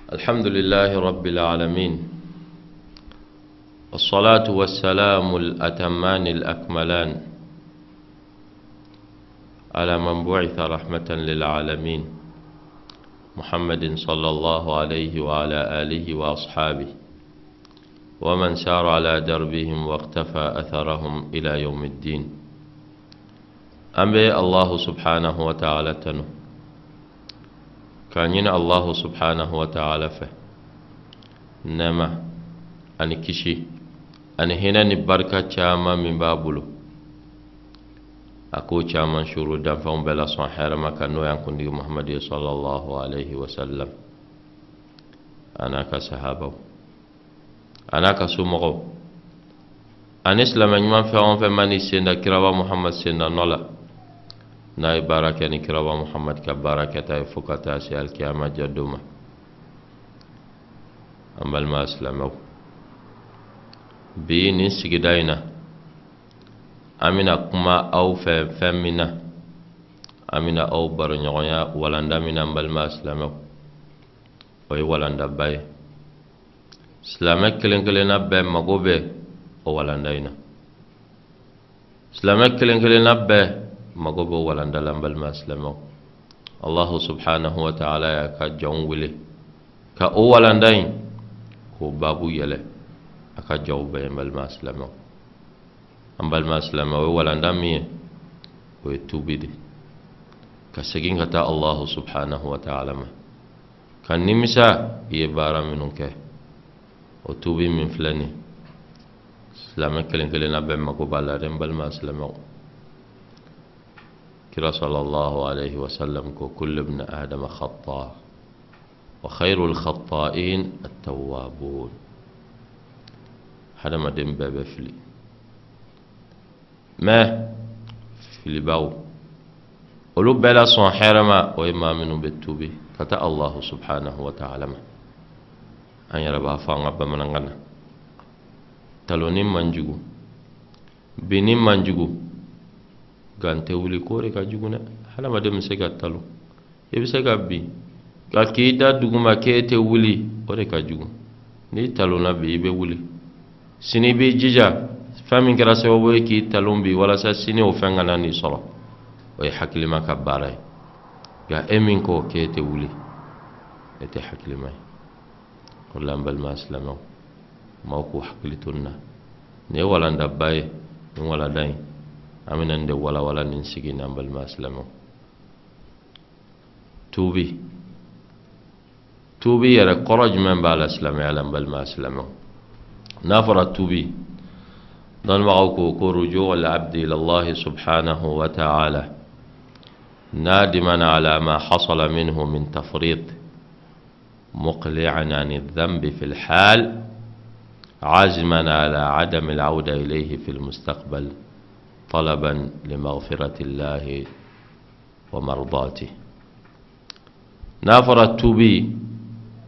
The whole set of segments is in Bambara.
الحمد لله رب العالمين، والصلاة والسلام الأتمان الأكملان على من بعث رحمة للعالمين، محمد صلى الله عليه وعلى آله وأصحابه ومن سار على دربهم واقتفى أثرهم إلى يوم الدين. An bɛ Allahu subhanahu wa ta'ala tanu k'a ɲini Allahu subhanahu wa ta'ala fɛ nɛɛma ani kisi ani hinɛ ni barika caman min b'a bolo, a k'o caman suuru danfɛnw bɛɛ la sɔn hɛrɛma kan, n'o y'an kuntigi Muhamadu ye sallallahu alaihi wa sallam, a n'a ka sahabaw, a n'a ka somɔgɔw, ani silamɛ ɲuman fɛn o fɛn man'i sen da kiraba Muhammad sen da nɔ la, n'a ye baara kɛ ni kiraba Muhammad ka baara kɛta ye fo ka taa se alikiyama jɔ don ma. An balima silamɛw, bi nin sigida in na, an bɛna kuma aw fɛ fɛn min na, an bɛna aw baroɲɔgɔnya walanda min na, an balima silamɛw, o ye walandaba ye. Silamɛ kelen kelenna bɛɛ mago bɛ o walanda in na. Silamɛ kelen kelenna bɛɛ mago bɛ o walanda la. N balima silamɛw, Allahu subhanahu wa ta'ala y'a ka jɔnw wele ka o walanda in k'o baabu yɛlɛ a ka jɔnw bɛɛ ye. N balima silamɛw, an balima silamɛw, o ye walanda min ye, o ye tubi de, ka segin ka taa Allahu subhanahu wa ta'ala ma, ka nimisa i ye baara minnu kɛ. O tubi min filɛ nin, silamɛ kelen kelenna bɛɛ mago b'a la dɛ. N balima silamɛw, kira sallallahu alaihi wasallam ko: kullu ibn adama khata wa khairul khata'in at-tawwabun. Hadamaden bɛɛ bɛ fili, mɛ filibaw olu bɛɛ la sɔn hɛrɛma, o ye maa minnu bɛ tubi ka taa Allahu subhanahu wa ta'ala ma. An yɛrɛ b'a fɔ an ka bamanankan na: taloni man jugu, binni man jugu, nka n tɛ wuli k'o de ka jugu dɛ. Hadamaden bɛ se ka talon, i bɛ se ka bin, nka k'i da duguma k'e tɛ wuli, o de ka jugu. N'i talonna bi, i bɛ wuli sini, i b'i jija fɛn min kɛra sababu ye k'i talon bi, walasa sini o fɛn kana n'i sɔrɔ. O ye hakilima ka baara ye. Nka e min ko k'e tɛ wuli, e tɛ hakilima ye. O la, n balima silamɛw, maaw k'u hakili to nin na. Nin ye walandaba ye. Nin walanda in, an bɛna nin de walawala nin sigi na. N balima silamɛw, tuubi, tuubi yɛrɛ kɔrɔ jumɛn b'a la silamɛya la? N balima silamɛw, n'a fɔra tuubi, dɔnnibagaw ko ko ruju al-abdi ila Allah subhanahu wa ta'ala nadiman ala ma hasala minhu min tafrit، مقلعا عن الذنب في الحال، عازما على عدم العودة إليه في المستقبل، طلبا لمغفرة الله ومرضاته. N'a fɔra tubi,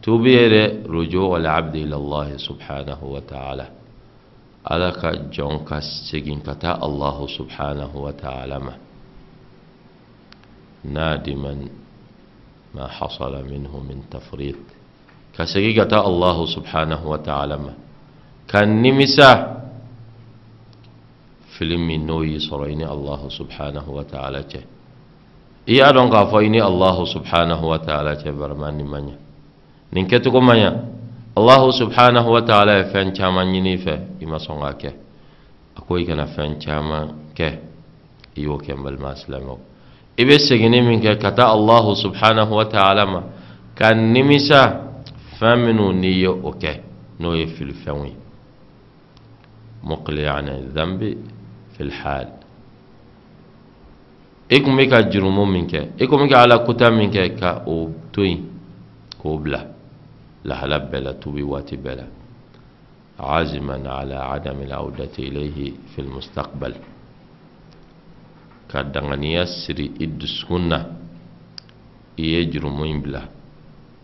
tubi yɛrɛ رجوع العبد إلى الله سبحانه وتعالى, ala ka jɔn ka segin ka taa Allahu subhanahu wa ta'ala ma, نادما ما حصل منه من تفريط, ka segin ka taa Allahu subhanahu wa ta'ala ma, ka nimisa fili min n'o y'i sɔrɔ i ni Allahu subhanahu wa ta'ala cɛ. I y'a dɔn k'a fɔ i ni Allahu subhanahu wa ta'ala cɛ, vraiment nin man ɲɛ, nin kɛcogo man ɲɛ. Allahu subhanahu wa ta'ala ye fɛn caman ɲini i fɛ, i ma sɔn k'a kɛ. A ko i kana fɛn caman kɛ, i y'o kɛ. N balima silamɛw, i bɛ seginni min kɛ ka taa Allahu subhanahu wa ta'ala ma, ka nimisa fɛn minnu n'i ye o kɛ, n'o ye filifɛnw ye, مقلعا عن الذنب في الحال, i kun bɛ ka jurumu min kɛ, i kun bɛ ka ala kuta min kɛ, ka o to yen, k'o bila lahala bɛɛ la, tubi waati bɛɛ la, عازما على عدم العودة إليه في المستقبل, ka danganiya siri i dusukun na, i ye jurumu in bila,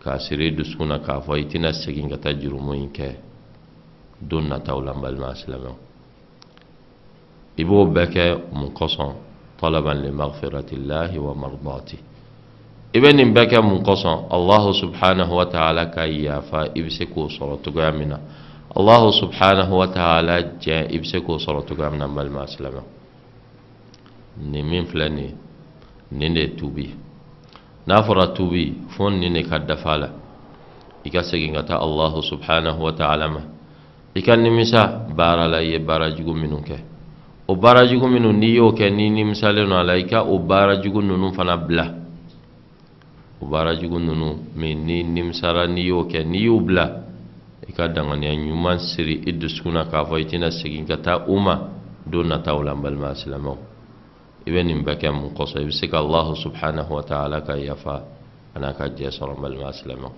k'a siri i dusukun na k'a fɔ i tɛna segin ka taa jurumu in kɛ don nataw la. N balima silamɛw, i b'o bɛɛ kɛ mun kosɔn? طلبا لمغفرة الله ومرضاته. I bɛ nin bɛɛ kɛ mun kosɔn? Allahu subhanahu wa ta'ala ka yafa, i bɛ se k'o sɔrɔ cogoya min na, Allahu subhanahu wa ta'ala jɛn, i bɛ se k'o sɔrɔ cogoya min na. N balima silamɛ, nin min filɛ nin ye, nin de ye tuubi. N'a fɔra tuubi, fo nin de ka dafa la. I ka segin ka taa Allahu subhanahu wa ta'ala ma, i ka nimisa baara la, i ye baara jugu minnu kɛ. O baara jugu minnu n'i y'o kɛ, n'i nimisalen don a la, i ka o baara jugu ninnu fana bila. O baara jugu ninnu min n'i nimisara n'i y'o kɛ, n'i y'u bila, i ka danganiya ɲuman siri i dusukun na k'a fɔ i tɛna segin ka taa u ma don nataw la. N balima silamɛw, i bɛ nin bɛɛ kɛ mun kosɔn? I bɛ se ka Allahu subhanahu wa ta'ala ka yafa an'a ka jɛ sɔrɔ. N balima silamɛw,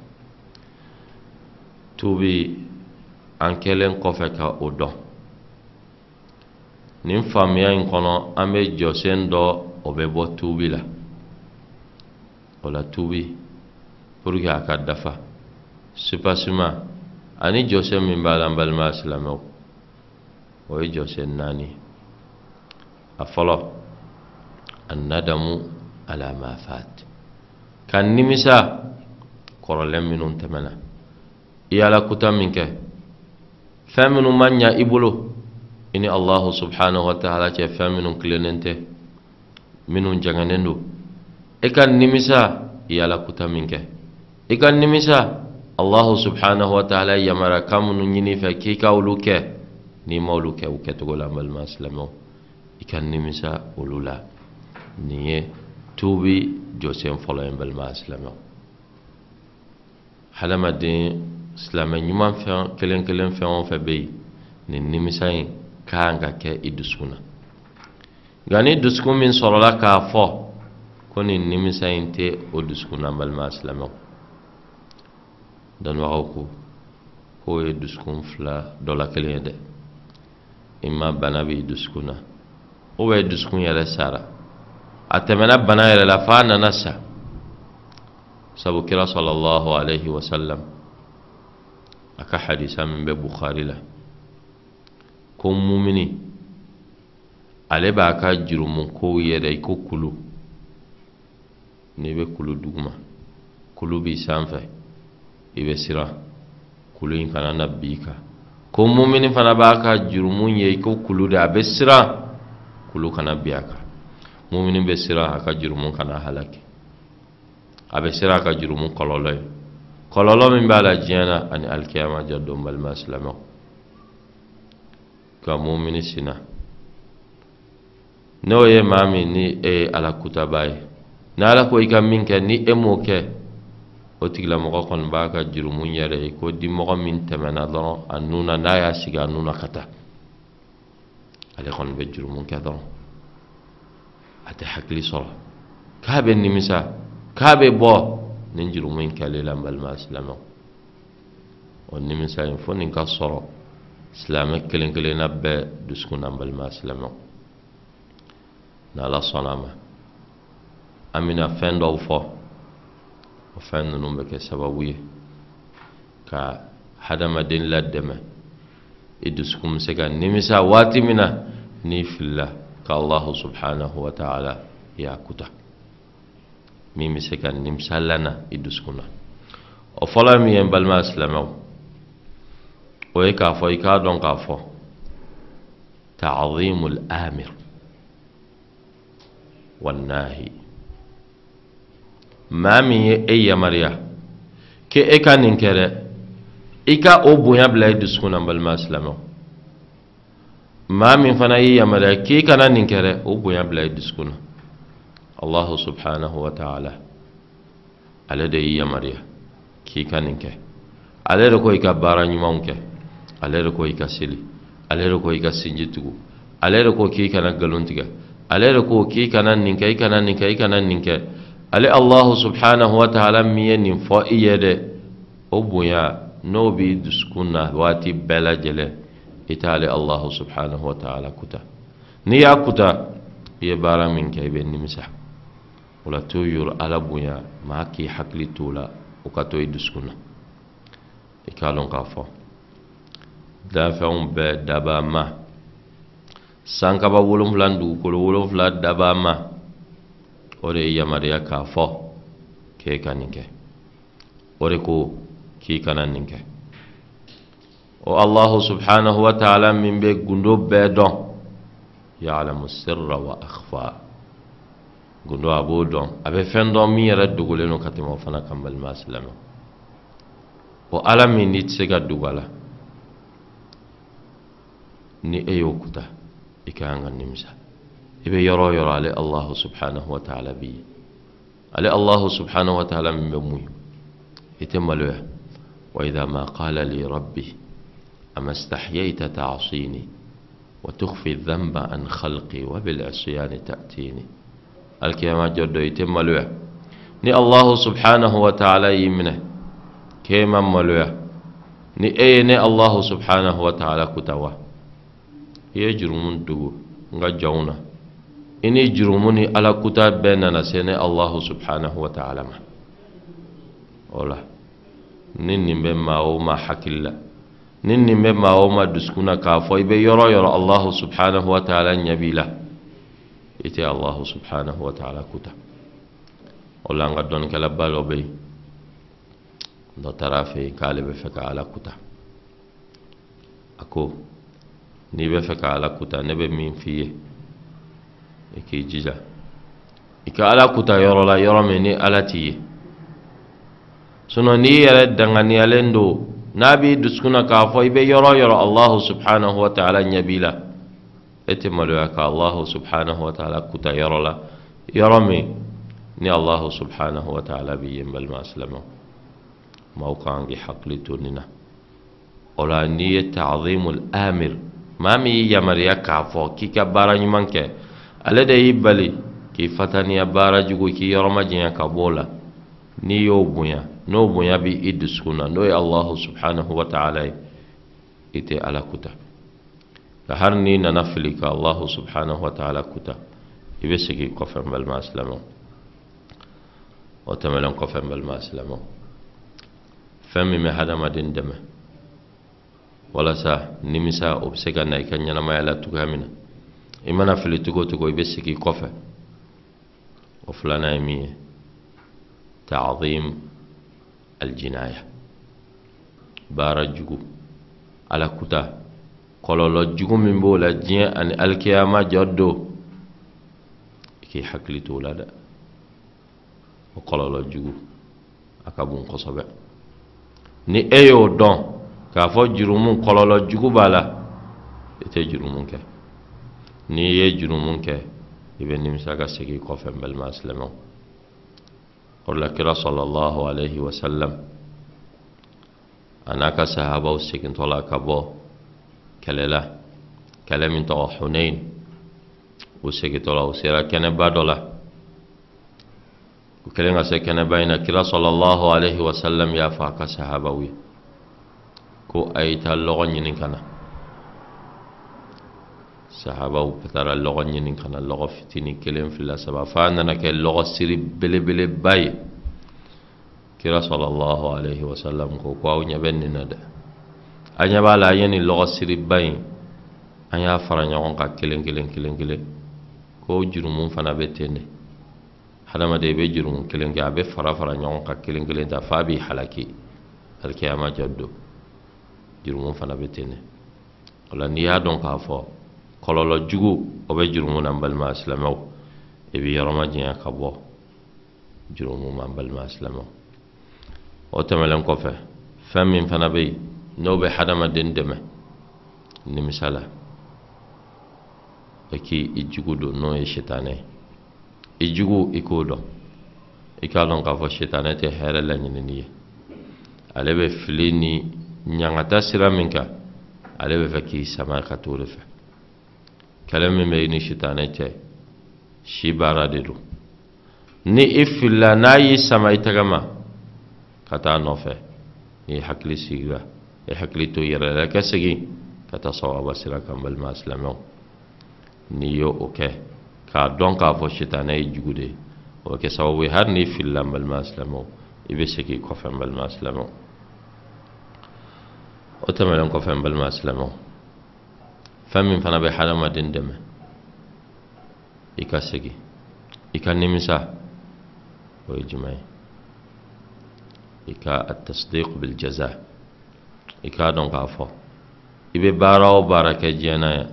tuubi, an kɛlen kɔfɛ ka o dɔn, nin faamuya in kɔnɔ, an bɛ jɔsen dɔ, o bɛ bɔ tuubi la. O la, tuubi, pour que a ka dafa soubassement ani jɔsen min b'a la, n balima silamɛw, o ye jɔsen naani. A fɔlɔ, annadamu ala ma fat, ka nimisa kɔrɔlen minnu tɛmɛna, i ye Ala kuta min kɛ, fɛn minnu ma ɲa i bolo, i ni Allahu subhanahu wa ta'ala cɛ, fɛn minnu tilennen tɛ, minnu jɛngɛnnen don, e ka nimisa i ye Ala kuta min kɛ. I ka nimisa Allahu subhanahu wa ta'ala yamarakan minnu ɲini fɛ k'i ka olu kɛ, n'i ma olu kɛ u kɛcogo la, n balima silamɛw, i ka nimisa olu la. Nin ye tuubi jɔsen fɔlɔ ye. N balima silamɛw, hadamaden silamɛ ɲuman, fɛn kelen kelen, fɛn o fɛn bɛ yen, nin nimisa in ka kan ka kɛ i dusukun na. Nka ni dusukun min sɔrɔla k'a fɔ ko nin nimisa in tɛ o dusukun na, n balima silamɛw, dɔnnibagaw ko k'o ye dusukun fila dɔ la kelen ye dɛ. I ma bana b'i dusukun na, ou bien dusukun yɛrɛ sara, a tɛmɛna bana yɛrɛ la f'a nana sa. Sabu kira sallallahu alaihi wasallam a ka hadisa min bɛ Bukhari la, ko mumini, ale b'a ka jurumu kow yɛrɛ i ko kulu. N'i bɛ kulu duguma, kulu b'i sanfɛ, i bɛ siran kulu in kana na bin i kan. Ko mumini fana b'a ka jurumu ye i ko kulu de, a bɛ siran kulu kana bin a kan. Mumini bɛ siran a ka jurumu kana halaki, a bɛ siran a ka jurumu kɔlɔlɔ ye, kɔlɔlɔ min b'a la diɲɛ na ani alikiyama jɔ don. Balima silamɛw, ka mumini sina n'o ye maa min ni e ye Ala kutaba ye, ni Ala ko i ka min kɛ, ni e m'o kɛ, o tigilamɔgɔ kɔni b'a ka jurumu yɛrɛ ye ko dimɔgɔ min tɛmɛna dɔrɔn a nun na, n'a y'a sigi a nun na ka taa, ale kɔni bɛ jurumu kɛ dɔrɔn, a tɛ hakili sɔrɔ k'a bɛ nimisa, k'a bɛ bɔ nin jurumu in kɛlen la. N balima silamɛw, o nimisa in, fo nin ka sɔrɔ silamɛ kelen kelenna bɛɛ dusukun na. N balima silamɛw, n'Ala sɔnna a ma, an bɛna fɛn dɔw fɔ. O fɛn ninnu bɛ kɛ sababu ye ka hadamaden ladɛmɛ, i dusukun bɛ se ka nimisa waati min na n'i filila ka Allahu subhanahu wa ta'ala y'a kuta, min bɛ se ka nimisa lana i dusukun na. O fɔlɔ ye min ye, n balima silamɛw, o ye k'a fɔ i k'a dɔn k'a fɔ ta'zimul amir wannahi, maa min ye e yamaruya k'e e ka nin kɛ dɛ, i ka o bonya bila i dusukun na. N balima silamɛw, maa min fana y'i yamaruya k'i kana nin kɛ dɛ, o bonya bila i dusukun na. Allahu subhanahu wa ta'ala, ale de y'i yamaruya k'i ka nin kɛ, ale de ko i ka baara ɲumanw kɛ, ale de ko i ka seli, ale de ko i ka sinji tugu, ale de ko k'i kana nkalon tigɛ, ale de ko k'i kana nin kɛ, i kana nin kɛ, i kana nin kɛ. Ale Allahu subhanahu wa ta'ala min ye nin fɔ i ye dɛ, o bonya n'o b'i dusukun na waati bɛɛ lajɛlen, i t'ale Allahu subhanahu wa ta'ala kuta. N'i y'a kuta, i ye baara min kɛ, i bɛ nimisa o la. Toujours Ala bonya, maa k'i hakili t'o la, o ka to i dusukun na. I k'a dɔn k'a fɔ danfɛnw bɛɛ dabaa ma, sankaba wolonfila, dugukolo wolonfila dabaa ma, o de ye yamaruya k'a fɔ k'e ka nin kɛ, o de ko k'i kana nin kɛ. O Allahu subhanahu wa ta'ala min bɛ gundo bɛɛ dɔn, ya'lamu sirra wa akhfa, gundo a b'o dɔn, a bɛ fɛn dɔn min yɛrɛ dogolen don ka tɛmɛ o fana kan. Balima silamɛ, o Ala min n'i tɛ se ka dogo a la, ni e y'o kuta, i ka kan ka nimisa. I bɛ yɔrɔ o yɔrɔ, ale Allahu subhanahu wa ta'ala b'i ye. Ale Allahu subhanahu wa ta'ala min bɛ muɲu, i tɛ maloya. Wa idha ma qala li rabbi ama istahyaita ta'sini wa tukhfi dhanba an khalqi wa bil isyani ta'tini. Alkiyama jɔ don, i tɛ maloya ni Allahu subhanahu wa ta'ala y'i minɛ k'e ma maloya ni e ye ne Allahu subhanahu wa ta'ala kuta wa? I ye jurumu dogo n ka jɔnw na, i ni jurumu ni Ala kuta bɛɛ nana se ne Allahu subhanahu wa ta'ala ma. O la, ni nin bɛ maa o maa hakili la, ni nin bɛ maa o maa dusukun na, k'a fɔ i bɛ yɔrɔ o yɔrɔ, Allahu subhanahu wa ta'ala ɲɛ b'i la, i tɛ Allahu subhanahu wa ta'ala kuta. O la, an ka dɔnnikɛlaba dɔ bɛ yen, dɔ taara a fɛ yen k'ale bɛ fɛ ka Ala kuta. A ko n'i bɛ fɛ ka Ala kuta, ne bɛ min f'i ye, i k'i jija i ka Ala kuta yɔrɔ la, yɔrɔ min ni Ala t'i ye. Sinon n'i yɛrɛ danganiyalen don, n'a b'i dusukun na k'a fɔ i bɛ yɔrɔ o yɔrɔ, Allahu subhanahu wa ta'ala ɲɛ b'i la, e tɛ maloya ka Allahu subhanahu wa ta'ala kuta yɔrɔ la, yɔrɔ min ni Allahu subhanahu wa ta'ala b'i ye. N balima silamɛw, maaw kan k'i hakili to nin na. O la, n'i ye ta'zimul amir, maa min y'i yamaruya k'a fɔ k'i ka baara ɲuman kɛ, ale de y'i bali k'i fataniya baara jugu, k'i yɔrɔ majanya ka bɔ o la, n'i y'o bonya, n'o bonya b'i dusukun na, n'o ye Allahu subhanahu wa ta'ala ye, i tɛ Ala kuta. Nka hali n'i nana fili ka Allahu subhanahu wa ta'ala kuta, i bɛ segin kɔfɛ. N balima silamɛw, o tɛmɛnen kɔfɛ, n balima silamɛw, fɛn min bɛ hadamaden dɛmɛ walasa nimisa o bɛ se ka na i ka ɲɛnamaya la cogoya min na, i mana fili cogo o cogo, i bɛ segin kɔfɛ, o filanan ye min ye, ta'zim aljinaya, baara jugu, Ala kuta, kɔlɔlɔ jugu min b'o la diɲɛ ani alikiyama jɔ don, i k'i hakili t'o la dɛ. O kɔlɔlɔ jugu a ka bon kosɛbɛ. Ni e y'o dɔn k'a fɔ jurumu kɔlɔlɔ jugu b'a la, i tɛ jurumu kɛ. N'i ye jurumu kɛ, i bɛ nimisa ka segin kɔfɛ. N balima silamɛw, o la, kira sallallahu alaihi wa sallam a n'a ka sahabaw segintɔ la ka bɔ kɛlɛ la, kɛlɛ min tɔgɔ Hunain, u segintɔ la, u sera kɛnɛba dɔ la. U kɛlen ka se kɛnɛba in na, kira sallallahu alaihi wa sallam y'a fɔ a ka sahabaw ye ko a ye taa lɔgɔ ɲini ka na. Sahabaw taara lɔgɔ ɲini ka na, lɔgɔ fitinin kelen, fila, saba, f'a nana kɛ lɔgɔ siri belebeleba ye. Kira sallallahu alaihi wa sallam ko ko aw ɲɛ bɛ nin na dɛ, a ɲɛ b'a la, an ye nin lɔgɔ siriba in, an y'a fara ɲɔgɔn kan kelen kelen kelen kelen. Ko jurumu fana bɛ ten de. Hadamaden, i bɛ jurumu kelen kɛ, a bɛ fara fara ɲɔgɔn kan kelen kelen ta f'a b'i halaki alikiyama jɔ don. Jurumu fana bɛ ten de. O la, n'i y'a dɔn k'a fɔ kɔlɔlɔ jugu o bɛ jurumu na, n balima silamɛw, i bɛ yɔrɔ majanya ka bɔ jurumu ma. N balima silamɛw, o tɛmɛnen kɔfɛ, fɛn min fana bɛ yen n'o bɛ hadamaden dɛmɛ nimisa la, i k'i jugu dɔn, n'o ye sitanɛ ye. I jugu, i k'o dɔn, i k'a dɔn k'a fɔ sitanɛ tɛ hɛrɛ laɲinini ye. Ale bɛ fili ni ɲangata sira min kan, ale bɛ fɛ k'i sama ka t'o de fɛ. Kɛlɛ min bɛ i ni sitanɛ cɛ, si baara de don. Ni i filila, n'a y'i sama i tɛgɛ ma ka taa nɔfɛ, n'i hakili sigira, i hakili to i yɛrɛ la, i ka segin ka taa sawaba sira kan. Balima silamɛw, n'i y'o o kɛ k'a dɔn k'a fɔ sitanɛ ye jugu de ye, o bɛ kɛ sababu ye, hali n'i filila, n balima silamɛw, i bɛ segin kɔfɛ. N balima silamɛw, o tɛmɛnen kɔfɛ, n balima silamɛw, fɛn min fana bɛ hadamaden dɛmɛ i ka segin, i ka nimisa, o ye jumɛn ye? I ka at-tasdiq bil jaza, i k'a dɔn k'a fɔ i bɛ baara o baara kɛ diɲɛ na yan,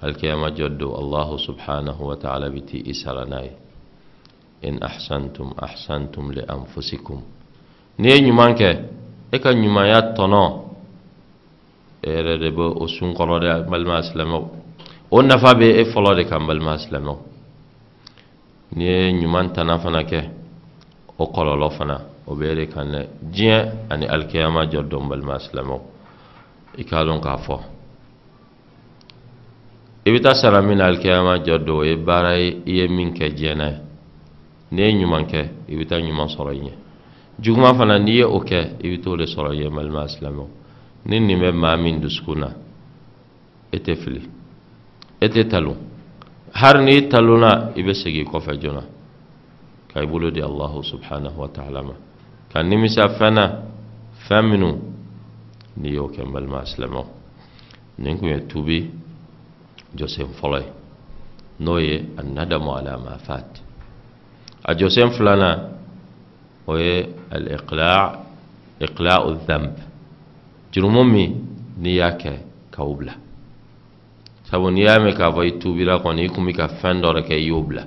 alikiyama jɔ don, Allahu subhanahu wa ta'ala bɛ t'i sara n'a ye. In ahsantum ahsantum li anfusikum. N'i ye ɲuman kɛ, e ka ɲumanya tɔnɔ, e yɛrɛ de bɛ o sun kɔrɔ dɛ, balima silamɛw. O nafa bɛ e fɔlɔ de kan, balima silamɛw. N'i ye ɲuman tana fana kɛ, o kɔlɔlɔ fana, o bɛ e de kan dɛ, diɲɛ ani alikiyama jɔ don, balima silamɛw. I k'a dɔn k'a fɔ i bɛ taa sara min na alikiyama jɔ don, o ye baara ye i ye min kɛ diɲɛ na ye. N'i ye ɲuman kɛ, i bɛ taa ɲuman sɔrɔ i ɲɛ. Juguman fana, n'i ye o kɛ, i bɛ t'o de sɔrɔ i ɲɛ, balima silamɛw. Ni nin bɛ maa min dusukun na, e tɛ fili, e tɛ talon. Hali n'i talonna, i bɛ segin kɔfɛ joona ka i bolo di Allahu subhanahu wa ta'ala ma, ka nimisa fɛn na, fɛn minnu n'i y'o kɛ. N balima silamɛw, nin kun ye tubi jɔsen fɔlɔ ye, n'o ye annadamu ala ma fat. A jɔsen filanan, o ye al-iqla' iqla'u dhanb, jurumu min n'i y'a kɛ, k'o bila. Sabu n'i y'a mɛn k'a fɔ i tubira kɔni, i kun bɛ ka fɛn dɔ de kɛ, i y'o bila.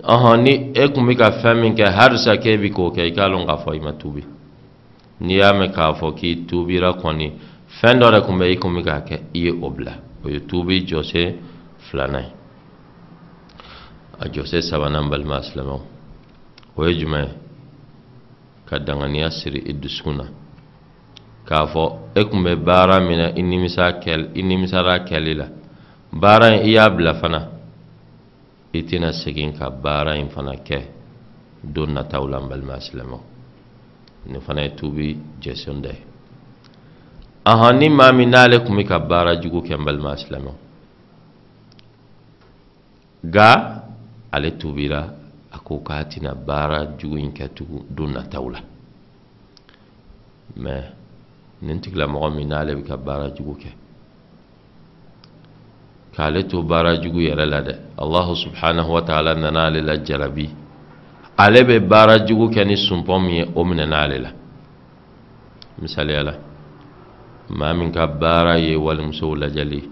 Ɔhɔn, ni e kun bɛ ka fɛn min kɛ, halisa k'e bɛ k'o kɛ, i k'a lɔn k'a fɔ i ma tubi. N'i y'a mɛn k'a fɔ k'i tubira kɔni, fɛn dɔ de kun bɛ i kun bɛ k'a kɛ, i ye o bila. O ye tubi jɔsen filanan ye. A jɔsen sabanan, balima silamɛw, o ye jumɛn ye? Ka danganiya siri i dusukun na k'a fɔ e kun bɛ baara min na, i nimisa kɛli, i nimisara kɛli la, baara in i y'a bila fana, i tɛna segin ka baara in fana kɛ don nataw la. N balima silamɛw, nin fana ye tubi jɔsen dɔ ye. Ahan, ni maa min n'ale kun bɛ ka baara jugu kɛ, n balima silamɛw, nka ale tubira, a ko k'a tɛna baara jugu in kɛ tugun don nataw la, mɛ nin tigilamɔgɔ min n'ale bɛ ka baara jugu kɛ, k'ale to baara jugu yɛrɛ la dɛ, Allahu subhanahu wa ta'ala nana ale la jarabi. Ale bɛ baara jugu kɛ ni sunpɔn min ye, o minɛna ale la. Misaliya la, maa min ka baara ye walimusow lajɛli,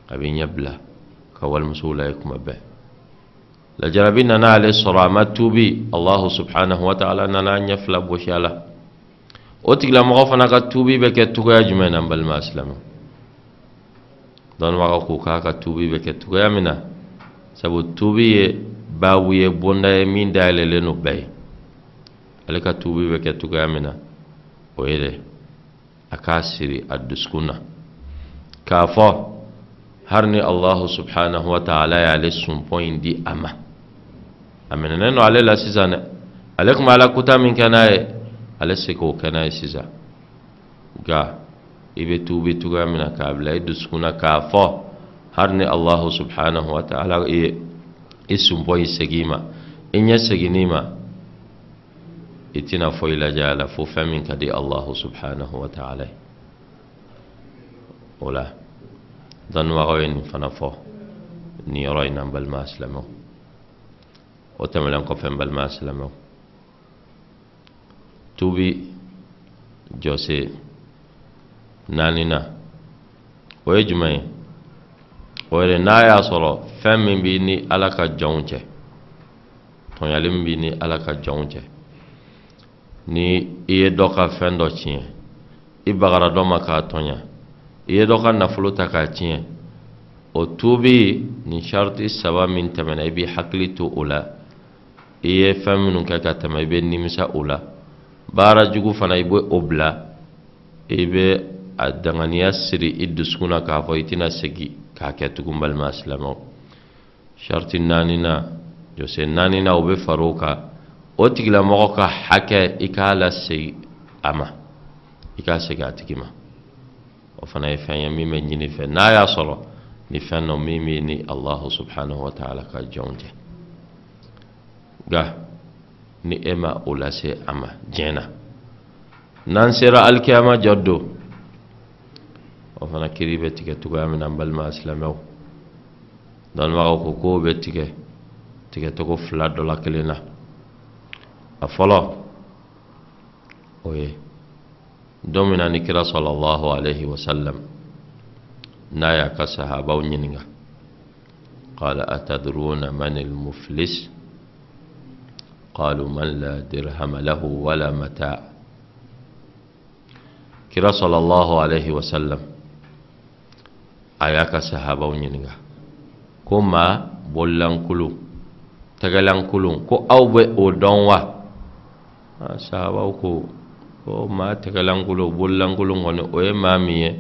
a bɛ ɲɛ bila ka walimusow lajɛ kuma bɛɛ, lajarabi nana ale sɔrɔ, a ma tuubi, Allahu subhanahu wa ta'ala nana ɲɛ fila gosi a la. O tigilamɔgɔ fana ka tuubi bɛ kɛ cogoya jumɛn na, n balima silamɛ? Dɔnnibagaw ko k'a ka tuubi bɛ kɛ cogoya min na, sabu tuubi ye baabu ye, bonda ye min dayɛlɛlen don bɛɛ ye, ale ka tuubi bɛ kɛ cogoya min na, o ye dɛ, a k'a siri a dusukun na k'a fɔ hali ni Allahu subhanahu wa ta'ala y'ale sunpɔn in di a ma, a minɛnen don ale la sisan dɛ, ale tun bɛ ala kuta min kɛ n'a ye, ale se k'o kɛ n'a ye sisan. Nka i bɛ tuubi cogoya min na, k'a bila i dusukun na k'a fɔ hali ni Allahu subhanahu wa ta'ala ye i sunpɔn in segin i ma, i ɲɛ seginn'i ma, i tɛna foyi lajɛ a la fo fɛn min ka di Allahu subhanahu wa ta'ala ye. O la, dɔnnibagaw ye nin fana fɔ nin yɔrɔ in na, n balima silamɛw. O tɛmɛnen kɔfɛ, n balima silamɛw, tubi jɔsen naaninan, o ye jumɛn ye? O yɛrɛ, n'a y'a sɔrɔ fɛn min b'i ni Ala ka jɔnw cɛ, tɔɲali min b'i ni Ala ka jɔnw cɛ, ni i ye dɔ ka fɛn dɔ tiɲɛ, i bagara dɔ ma k'a tɔɲa, i ye dɔ ka nafolo ta k'a tiɲɛ, o tuubi nin sariti saba min tɛmɛna, i b'i hakili to o la. I ye fɛn minnu kɛ ka tɛmɛ, i bɛ nimisa o la. Baara jugu fana, i bɛ o bila, i bɛ a danganiya siri i dusukun na k'a fɔ i tɛna segin k'a kɛ tugun. Balima silamɛw, sariti naaninan, jɔsen naaninan, o bɛ fara o kan: o tigilamɔgɔ ka hakɛ, i k'a lasegin a ma, i k'a segin a tigi ma. O fana ye fɛn ye min bɛ ɲini fɛ, n'a y'a sɔrɔ ni fɛn dɔ min bɛ ni Allahu subhanahu wa ta'ala ka jɔnw cɛ. Nka ni e ma o lase a ma diɲɛ na, n'an sera alikiyama jɔ don, o fana kiri bɛ tigɛ cogoya min na, n balima silamɛw, dɔnnibagaw ko k'o bɛ tigɛ tigɛcogo fila dɔ la kelen na. A fɔlɔ O ye don min na ni kira sallallahu alaihi wasallam n'a y'a ka sahabaw ɲininka, qala atadruna man al-muflis, qalu man la dirhama lahu wala mata. Kira sallallahu alaihi wasallam a y'a ka sahabaw ɲininka ko maa bololankolon, tɛgɛlankolon, ko aw bɛ o dɔn wa? Sahabaw ko ko maa tɛgɛlankolon, bololankolon kɔni, o ye maa min ye,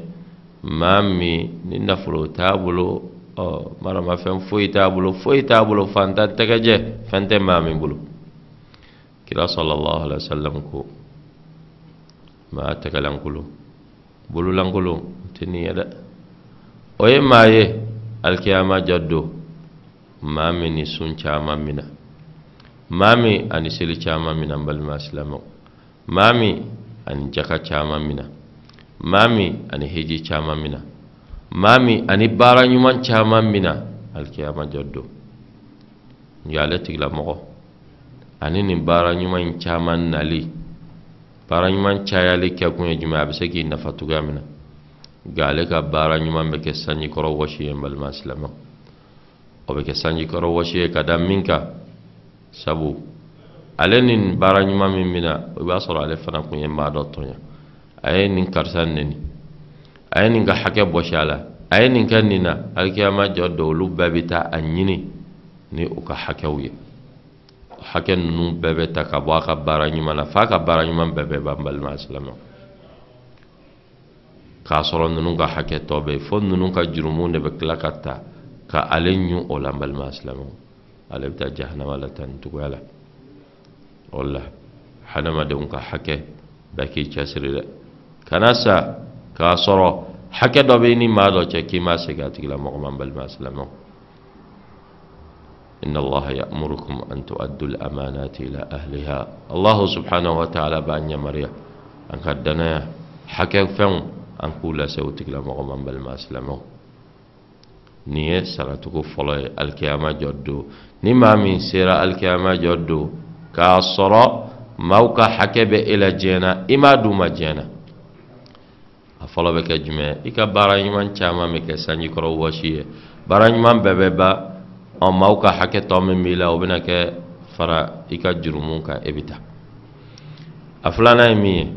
maa min ni nafolo t'a bolo, ɔ maramafɛn foyi t'a bolo, foyi t'a bolo, fantan tɛgɛjɛ, fɛn tɛ maa min bolo. Kira sallallahu alaihi wasallam ko maa tɛgɛlankolon, bololankolon tɛ nin ye dɛ, o ye maa ye alikiyama jɔ don, maa min ni sun caman mina, maa min ani seli caman mina, n balima silamɛw, maa min ani jaka caman mina, maa min ani hiji caman mina, maa min ani baara ɲuman caman mina alikiyama jɔ don. Nka ale tigilamɔgɔ ani nin baara ɲuman in caman nali, baara ɲuman cayali kɛkun ye jumɛn? A bɛ se k'i nafa cogoya min na, nka ale ka baara ɲuman bɛ kɛ sanjikɔrɔ wɔsi ye. N balima silamɛw, o bɛ kɛ sanjikɔrɔ wɔsi ye ka da min kan, sabu ale ni baara ɲuman min bɛ na, i b'a sɔrɔ ale fana kun ye maa dɔ tɔɲɔ, a ye nin karisa neni, a ye nin ka hakɛ bɔsi a la, a ye nin kɛ nin na. Alikiyama jɔ don, olu bɛɛ bɛ taa a ɲini ni u ka hakɛw ye. Hakɛ ninnu bɛɛ bɛ ta ka bɔ a ka baara ɲuman na f'a ka baara ɲuman bɛɛ bɛ ban. Balima silamɛw, k'a sɔrɔ ninnu ka hakɛ tɔ bɛ yen, fo ninnu ka jurumu de bɛ tila ka ta ka ale ɲun o la. N balima silamɛw, ale bɛ taa jahanama la tan nin cogoya la. O la, hadamadenw ka hakɛ, bɛɛ k'i cɛsiri dɛ, kana sa k'a sɔrɔ hakɛ dɔ bɛ i ni maa dɔ cɛ k'i ma segin a tigilamɔgɔ ma. N balima silamɛw, إن الله يأمركم أن تؤدوا الأمانات إلى أهلها. الله سبحانه وتعالى b'an yamaruya an ka danaya hakɛ fɛnw, an k'u lase u tigilamɔgɔ ma. N balima silamɛw, nin ye saratogo fɔlɔ ye alikiyama jɔ don. Ni maa min sera alikiyama jɔ don k'a sɔrɔ maaw ka hakɛ bɛ e la diɲɛ na, i m'a d'u ma diɲɛ na, a fɔlɔ bɛ kɛ jumɛn? I ka baara ɲuman caman bɛ kɛ sanjikɔrɔ wɔsi ye, baara ɲuman bɛɛ bɛ ban. Ɔ maaw ka hakɛ tɔ min b'i la, o bɛna kɛ fara i ka jurumu kan, e bɛ taa. A filanan ye min ye,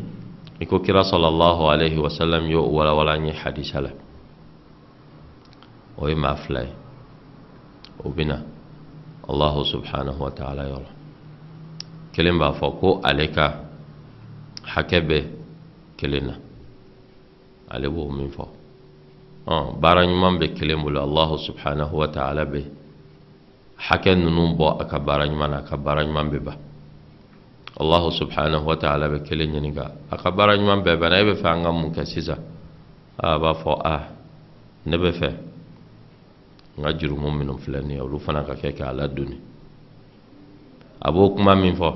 i ko kira sallallahu alaihi wasallam y'o walawala an ye hadisa la, o ye maa fila ye, o bɛ na Allahu subhanahu wa ta'ala yɔrɔ. Kelen b'a fɔ ko ale ka hakɛ bɛ kelen na, ale b'o min fɔ, baara ɲuman bɛ kelen bolo. Allahu subhanahu wa ta'ala bɛ hakɛ ninnu bɔ a ka baara ɲuman na, a ka baara ɲuman bɛ ban. Allahu subhanahu wa ta'ala bɛ kelen ɲininka, a ka baara ɲuman bɛɛ banna, e bɛ fɛ an ka mun kɛ sisan? A b'a fɔ, a ne bɛ fɛ n ka jurumu minnu filɛ nin ye, olu fana ka kɛ k'a ladonni. A b'o kuma min fɔ,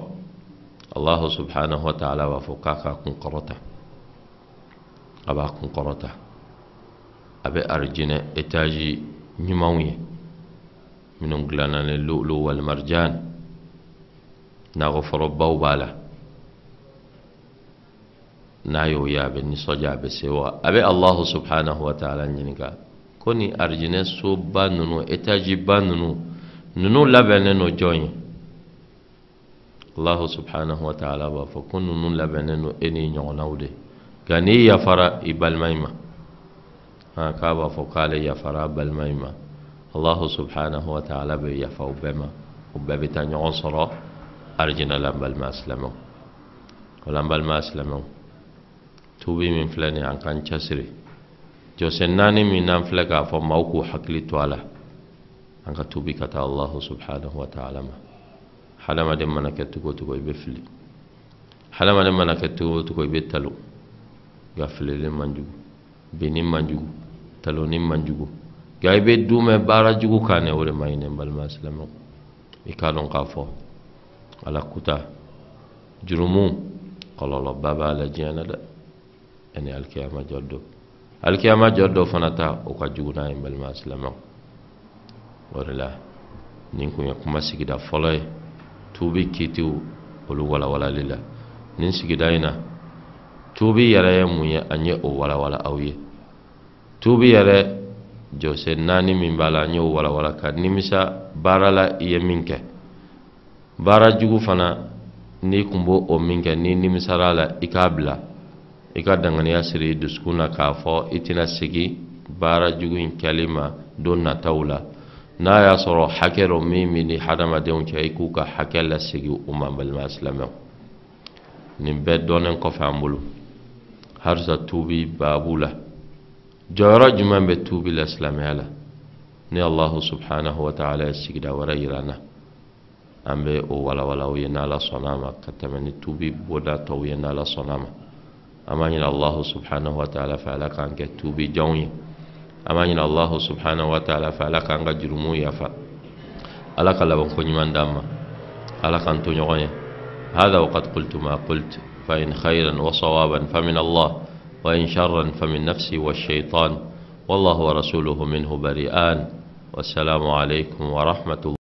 Allahu subhanahu wa ta'ala b'a fɔ k'a k'a kun kɔrɔta. A b'a kun kɔrɔta, a bɛ arijinɛ etazi ɲumanw ye minnu dilanna ni lu'lu wal marjan, nakɔforobaw b'a la. N'a y'o ye, a bɛ nisɔndiya, a bɛ sewa, a bɛ Allahu subhanahu wa ta'ala ɲininka ko ni arijinɛ soba ninnu, etaziba ninnu labɛnnen don jɔn ye? Allahu subhanahu wa ta'ala b'a fɔ ko ninnu labɛnnen don e ni ɲɔgɔnnaw de, nka n'i yafara i balima in ma. K'a b'a fɔ k'ale yafara a balima in ma. Allahu subhanahu wa ta'ala bɛ yafa u bɛɛ ma, u bɛɛ bɛ taa ɲɔgɔn sɔrɔ arijinɛ la. N balima silamɛw, o la n balima silamɛw, tuubi min filɛ nin ye, an k'an cɛsiri. Jɔsen naani min n'an filɛ k'a fɔ maaw k'u hakili to a la, an ka tuubi ka taa Allahu subhanahu wa ta'ala ma. Hadamaden mana kɛ cogo o cogo, i bɛ fili. Hadamaden mana kɛ cogo o cogo, i bɛ talo. Nka filili man jugu, binni man jugu, taloni man jugu, nka i bɛ dumɛ baara jugu kan dɛ, o de man ɲi. Ne balima silamɛw, i k'a dɔn k'a fɔ ala kuta jurumu kɔlɔlɔba b'a la diɲɛ na dɛ, ani alikiyama jɔ don. Alikiyama jɔ dɔ fana ta, o ka jugu n'a ye, n balima silamɛw. O de la, nin kun ye kuma sigida fɔlɔ ye tuubi kiitiw olu walawalali la nin sigida in na. Tuubi yɛrɛ ye mun ye, an ye o walawala aw ye. Tuubi yɛrɛ jɔsen naani min b'a la, an y'o walawala: ka nimisa baara la i ye min kɛ, baara jugu fana n'i kun b'o o min kɛ, n'i nimisara a la, i k'a bila, i ka danganiya siri i dusukun na k'a fɔ i tɛna segin baara jugu in kɛli ma don nataw la. N'a y'a sɔrɔ hakɛ dɔ min b'i ni hadamadenw cɛ, i k'u ka hakɛ lasegin u ma. Balima silamɛw, nin bɛɛ dɔnnen kɔfɛ an bolo, halisa tuubi baabu la, jɔyɔrɔ jumɛn bɛ tuubi la silamɛya la? Ni Allahu subhanahu wa ta'ala ye sigida wɛrɛ yira an na, an bɛ o walawala aw ye n'Ala sɔnna a ma, ka tɛmɛ ni tuubi bonda tɔw ye n'Ala sɔnna a ma. An b'a ɲini Allahu subhanahu wa ta'ala fɛ, Ala k'an kɛ tuubi jɔnw ye. An b'a ɲini Allahu subhanahu wa ta'ala fɛ, Ala k'an ka jurumuw yafa, Ala ka labanko ɲuman d'an ma, Ala k'an to ɲɔgɔn ye. هذا وقد قلت ما قلت، فإن خيرا وصوابا فمن الله، وإن شرا فمن نفسي والشيطان، والله ورسوله منه بريئان. والسلام عليكم ورحمة الله.